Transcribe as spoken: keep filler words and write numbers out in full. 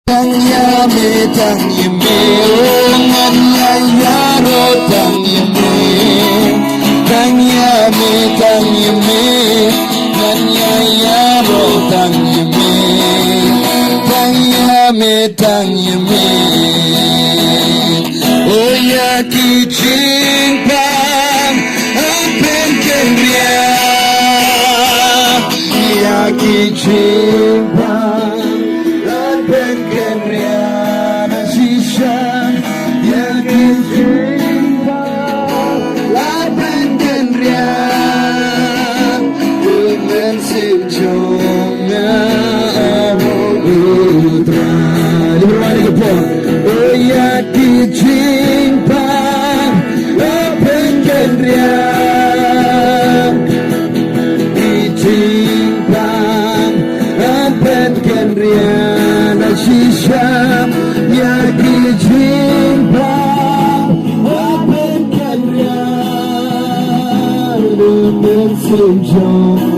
Tang ïa me, tang ïa me, oh ngan ïa ïaroh tang ïa me. Tang ïa me, tang ïa me, ngan ïa ïaroh tang ïa me. Tang ïa me, tang ïa me. Oh ïa ki jingpang, hap ban kynriah. Ïa ki jingpang, hap ban kynriah na shisha. Ïa ki jingpang, hap ban kynriah. Ïa ki jingpang, hap ban kynriah. Ki jingpang, hap ban kynriah na shisha. Ïa ki jingpang, hap ban kynriah. Ïa ki jingpang,